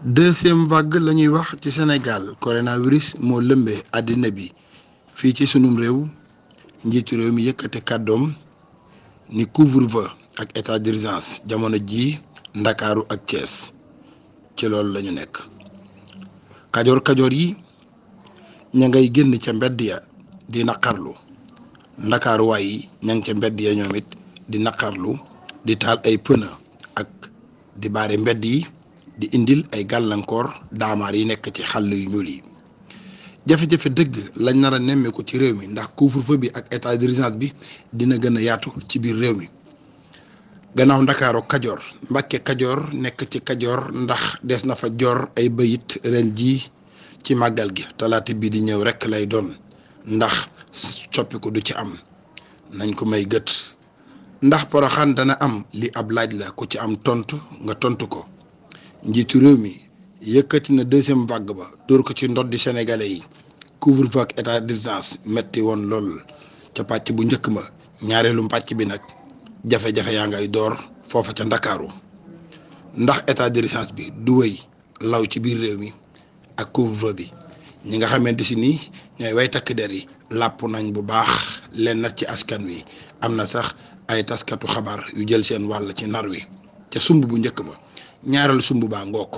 deuxième vague la ñuy wax ci Sénégal coronavirus moo lëmbee àddina bi fii ci sunum réew njiitu réew mi yëkkate kàddoom ni couvre-feu ak état d'urgence jamono ji Ndakaaru ak Thiès ci loolu lañu nekk kajoor yi ña ngay génn ca mbedd ya di naqarlu Ndakaaru waay yi ña ngi ca mbedd ya ñoom it di naqarlu di taal ay pneu ak di baare mbedd yi di indil ay gàllankoor daamaar yi nekk ci xàll yu ñuul yi jafe-jafe dëgg lañ nar a nemmeeku ci réew mi ndax couvre-feu bi ak état d'urgence bi dina gën a yaatu ci biir réew mi gannaaw Ndakaaru Kajoor Mbàkke Kajoor nekk ci Kajoor ndax des na fa joor ay bayit ren ji ci màggal gi talaata bii di ñëw rekk lay doon ndax soppiku du ci am nañ ko may gët ndax Poroxaan dana am li ab laaj la ku ci am tontu nga tontu ko njiitu réew mi yëkkati na deuxième vague ba dóor ko ci ndoddi sénégalais yi couvre-feu ak état d'urgence metti woon lool ca pàcc bu njëkk ma ñaareelu pàcc bi nag jafe-jafe yaa ngay door foofa ca Ndakaaru ndax état d'urgence bi du wéy law ci biir réew mi ak couvre-feu bi ñi nga xamante si nii ñooy way takk der yi làpp nañ bu baax leen nag ci askan wi am na sax ay taskatu xabaar yu jël seen wàll ci nar wi ca sumb bu njëkk ba ñaareelu sumb baa ngook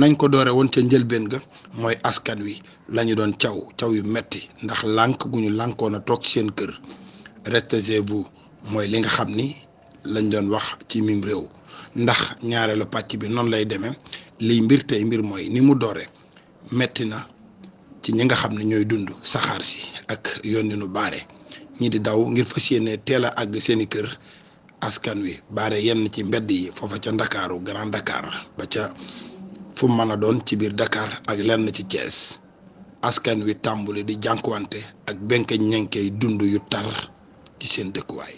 nañ ko doore woon ca njëlbeen ga mooy askan wi lañu doon caw yu metti ndax lànk gu ñu lànkoon a toog ci seen kër restez chez vous mooy li nga xam ni lañ doon wax ci mim réew ndax ñaareelu pàcc bi noonu lay demee liy mbir tey mbir mooy ni mu doore metti na ci ñi nga xam ne ñooy dund saxaar si ak yoon nu baare ñi di daw ngir fas yéene teel a àgg seeni kër askan wi baare yenn ci mbedd yi foofa ca Ndakaaru Grand Dakar ba ca fu mën a doon ci biir Dakar ak lenn ci Thiès askan wi tàmbuli di jànkuwante ak benk ñenkey dund yu tar ci seen dëkkuwaay